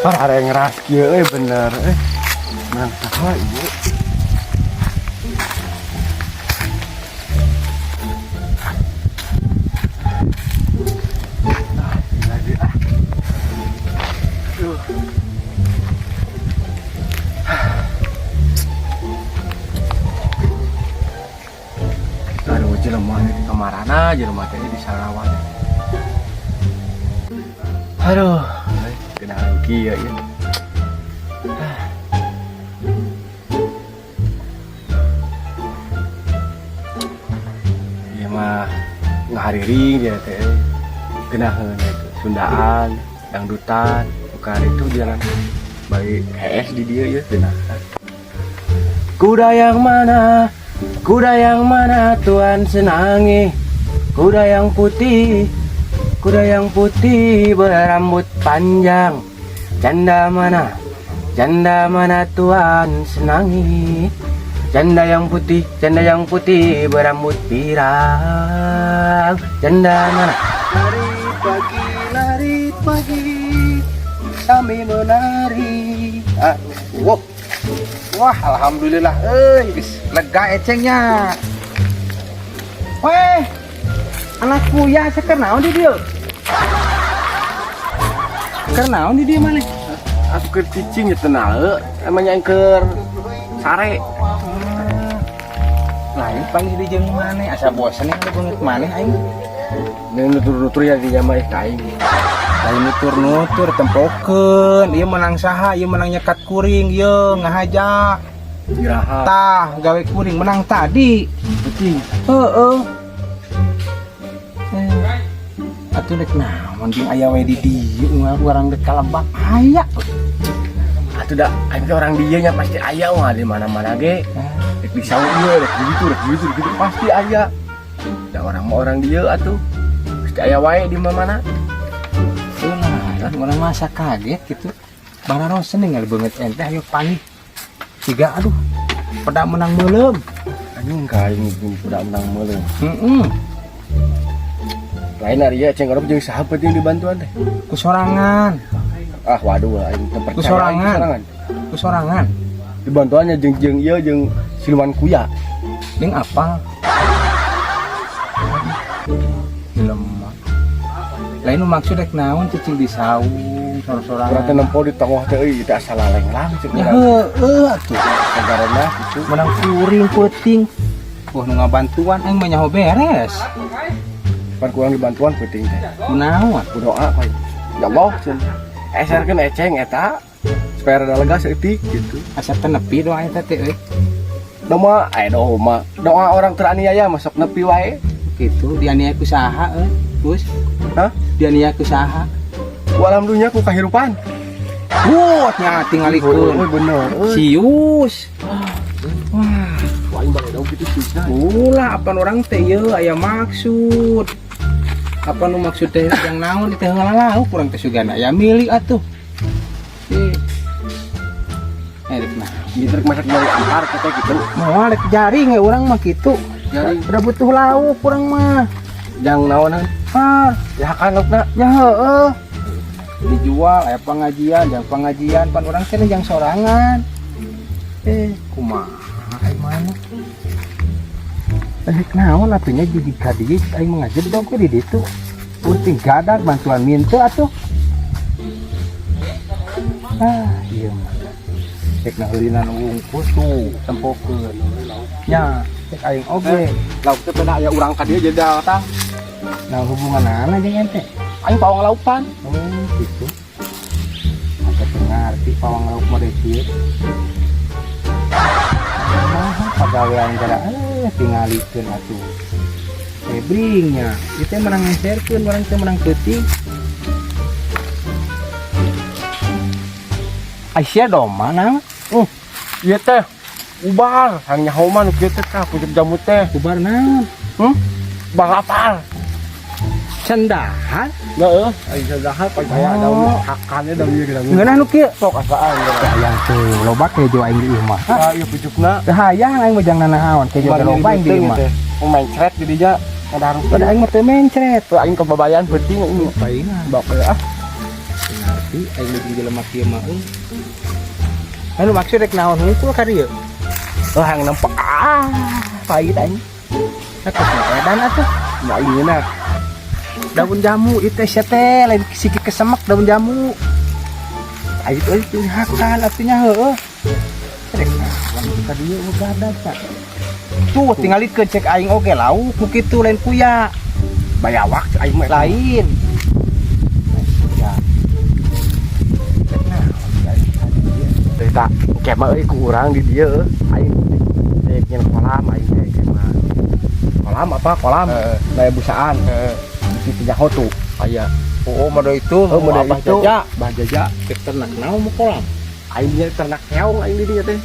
Parengras kieu euy bener euy. Menang saha ieu? Ah, lagi ah. Aduh. Aduh, jelema di kamarana, jelema teh di Sarawak. Aduh, kenalan kieu ya. Ieu mah ngahariring dia teh. Geunaheun itu Sundaan, dangdutan, bukan itu jalan baik HS di dia ya geunahan. Kuda yang mana? Kuda yang mana Tuan senangi? Kuda yang putih berambut panjang. Janda mana? Janda mana Tuan senangi? Janda yang putih berambut pirang. Janda mana? Lari pagi, sambil menari. Ah, wow. Wah, alhamdulillah euy, geus lega ecengnya. Weh, anak kuya keur naon di dieu? Keur naon di dieu maneh? Aku keur cicing ya tenang, emangnya keur sare. Lain panggil di jeung maneh, asa bosen yang beungeut maneh aing. Ini nutur-nutur ya di jamaah ka aing. Lain nutur-nutur tempokeun, ieu menang saha, ieu menang nyekat kuring, ieu ngahaja. Iraha. Tah, gawe kuring menang tadi. Penting. Heeh. Eh, atuh rek naon jeung aya we di dieu urang dek ka lebak aya. Atuh da aing teh orang dieu nya pasti aya wah di mana-mana ge. Rek di saung ieu, rek gitu, rek gitu, rek gitu pasti aya. Da orang mah orang dieu atuh. Pasti aya wae di mana-mana. Lah, urang masa kaget gitu. Bararosen ningali beungeut ente ayo panggih. Siga aduh. Peda menang meuleum. Anjing ka aing budak menang meuleum. Heeh. Lain ari ieu ceng jeung saha penting dibantuan teh. Ku sorangan, Ah waduh aing teu percaya. Ku sorangan. Aing ku sorangan. Ku sorangan. Dibantuannya jeung jeung ieu jeung siluman kuya. Jeung apa? Jelema. Lain nu maksud rek naon cicing di saung Urang teh sor-sorangan. Nempo di tengah teh euy teh asa lalenglang cek Ya urang. heueuh atuh. Sagarana gitu. Menang kuring peuting. Wah, nu ngabantuan aing mah nyaho beres. Pan kurang dibantuan peuting teh. Kunaon? Ku doa pan. Ya Allah cenah. Eserkeun eceng eta supaya rada lega saeutik gitu. Asa teu nepi doa eta teh euy. Doa eh doa mah doa orang teraniaya masuk nepi wae. Gitu dianiaya ku saha euy? Gus? Hah? Dianiaya ku saha? Ku alam dunya ku kahirupan. Wah, nya tingalikeun. Euy bener euy. Sius. Wah, Wah, aing balik gitu sih. Ulah apa orang teh ieu aya maksud. Apa nu maksud teh yang naon teh ngalalau kurang teh sugana aya milik atuh. Eh. Eh, rek nah. Gitu rek masak dari antar kita gitu. Moal rek jaring ya urang mah kitu. Jaring. Udah butuh lauk urang mah. Jang naonan? Ah, Ya kan laukna. Ya heeh. Dijual aya pengajian, jang pengajian pan urang teh jang sorangan. Eh, kumaha aing mana? Rek naon atuh nya jadi ka dieu aing mah ngajedog we di ditu. Penting gadag bantuan minta atuh. Ah, iya mah. Rek ngaheulinan wungkul tuh tempokeun. Nya, cek aing oge. Lauk teh pernah aya urang ka dieu jadi datang. Nah, hubungan jeung ente? Aing pawang laupan. Oh, gitu. Sampai teu ngarti pawang lauk mode kieu. Nah, pagawean gara tingalikeun atuh. Febringnya, ieu teh menang ngeserkeun, urang teh menang peuting. Aisyah doma nang. Ieu teh ubar, hang nyaho mah nu kieu teh tah pucuk jamu teh. Ubar naon? Bangapal. Cendahan. Heeh, aing cendahan percaya Oh. daun hakannya daun ieu geus. Ngeunah nu kieu. Sok asaan. Hayang tuh loba kejo aing di imah. Ah, ieu pucukna. Teu hayang aing mah jang nanaon kejo ge loba aing di imah. Mau mencret di dinya ngadaruh. Pada aing mah teu mencret. Tuh aing kebabayan peuting ini. Paingan. Bak ah. Ngarti aing jeung jelema kieu mah euy. Anu maksud rek naon hungkul ka dieu? Oh, hayang nempo ah, pahit aing. Atuh edan atuh. Nya aing ngeunah. Daun jamu itu sia teh lain siki kesemek daun jamu. Pahit euy. Hakan atunya heueuh. Rek naon ka dieu begadag ta. Tuh tingalikeun cek aing oge lauk ku kitu lain kuya. Bayawak aing mah. Lain. Ya. Rek naon aing ka dieu? Teh tak engke mah euy ku urang di dieu aing teh nyen kolam aing teh engke mah. Kolam apa? Kolam. Heeh. Daya busaan. Heeh. Bisi teh nyaho tuh aya. Oh, mode itu, Oh, mode Abah itu. Jaja. Bah Jaja. Cek ternak naon mau kolam. Aing nya ternak keong aing di dieu teh.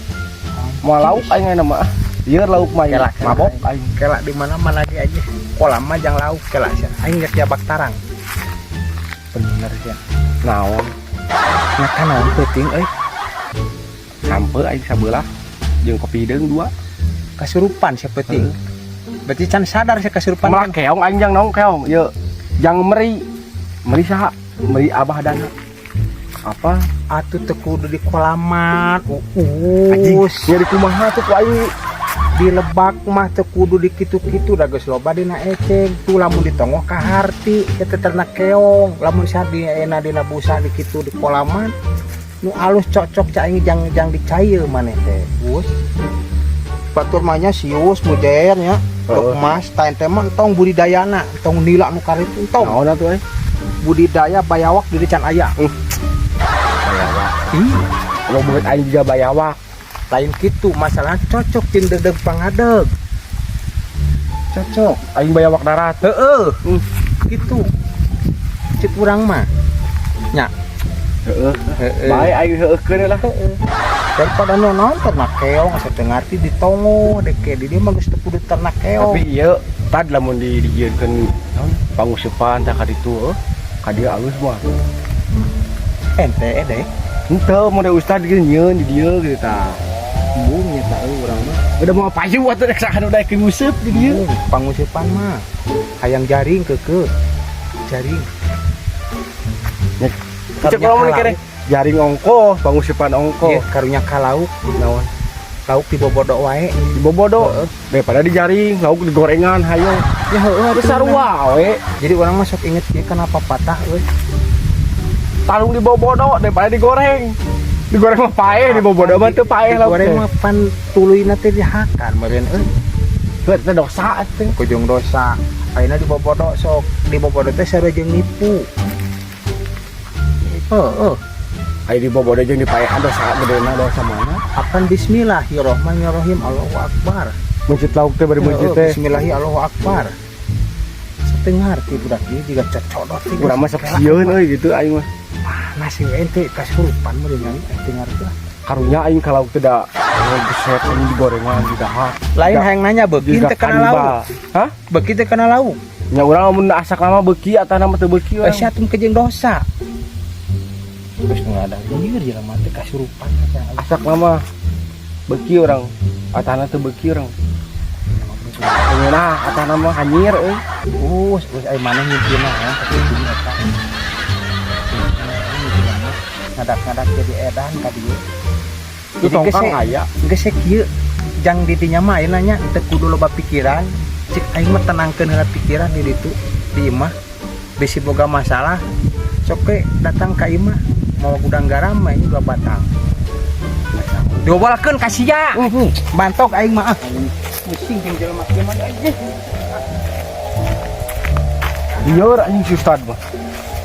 Moal lauk aing ayeuna mah. Ieu lauk mah Kelak, mabok aing. Kelak di mana-mana lagi aja. Kolam mah jang lauk kelak sia. Aing geus jabak tarang. Bener sia. Naon? Nya naon peuting euy. Sampe aing sabelah jeung kopi hideung dua. Kasurupan sia peuting. Berarti can sadar sia kasurupan Malah kan. Keong aing jang naon keong? Ieu jang meri. Meri saha? Meri Abah Dana. Apa? Atuh teu kudu di kolaman. Anjing, Uus. nyari kumaha tuh ku aing. Di lebak mah teu kudu di kitu-kitu da geus loba dina eceng. Tuh lamun ditongoh ka harti eta ternak keong. Lamun sadi ayeuna dina busa di kitu di kolaman nu alus cocok cak aing jang jang dicair maneh teh. Us. Batur mah nya sius mujair nya. Heeh. Emas ta ente mah entong budidayana, entong nila nu karitu entong. Naon atuh euy? Budidaya bayawak di can aya. Bayawak. Ih, Lo beungeut aing juga bayawak. Lain kitu masalah cocok jeung dedeg pangadeg. Cocok. Aing bayawak darat. Heeh. Gitu. Cek urang mah. Nya. Heeh. Heeh. Bae aing heueuhkeun lah. Heeh. Daripada nu naon ternak keong asa teu ngarti ditongo deke di dieu mah geus teu kudu ternak keong. Tapi ieu tad lamun di dijieunkeun naon pangusepan tah ka ditu heuh. Ka dieu alus mah. Ente deh. Henteu mun ustad ge nyieun di dieu gitu tah. Embung nya tah euy urang mah. Udah mau payu atuh rek saha nu daek nguseup di dieu. Embung pangusepan mah. Hayang jaring keukeuh. Jaring. Nya cek Karunya urang mah ka kere lauk. Jaring ongko, pangusepan ongko. Ieu karunya ka lauk, Naon? Lauk dibobodo wae. Dibobodo daripada dijaring, lauk digorengan hayo. Ya heueuh Geus atuh. Sarua we. Jadi urang mah sok inget ieu kenapa patah euy. Tarung dibobodo daripada digoreng. Digoreng mah paeh, dibobodo mah teu paeh lauk. Digoreng mah pan tuluyna teh dihakan meureun euy. Teh teh dosa teh. Kujung dosa. Ayeuna dibobodo sok dibobodo teh sarua jeung nipu. Heeh. Aya dibobodo jeung dipaehan dosa gedena dosa mana? Apan bismillahirrahmanirrahim, Allahu akbar. Mencit lauk teh bari mencit teh. Bismillahirrahmanirrahim, Allahu akbar. Setengah arti budak ieu juga cocodot teh. Urang mah sok sieun euy gitu aing mah. Panas sih ente kasurupan meureun aing teu ngarti lah. Karunya aing ka lauk teh da geset anjing digorengan di dahar. Lain hayang nanya beuki Juga teu kana lauk. kanibal. Hah? Beuki teu kana lauk. Nya urang mun asak lama beuki atana mah teu beuki Eh urang. sia atuh kejeng dosa. Terus nu ada lieur jelema teh kasurupan aja. Asak lama beuki urang atana teu beuki urang. Nah, atana mah hanyir euy. Us, us ai maneh ngimpina ya, tapi ini eta. Ngadak-ngadak jadi edan ka dieu. Itu tongkang aya. Geus kieu jang didinya mah ayeuna nya teu kudu loba pikiran. Cik aing mah tenangkeun heula pikiran di ditu di imah. Bisi boga masalah sok we datang ka imah mau gudang garam mah ini dua batang. Diobalkeun ka sia. Bantok aing mah ah. Pusing jeung jelema kieu mah anjing. Lieur anjing si Ustad mah.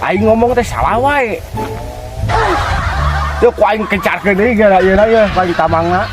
Aing ngomong teh salah wae. Teu ku aing kencarkeun deui gara ieu ya paling tamangna.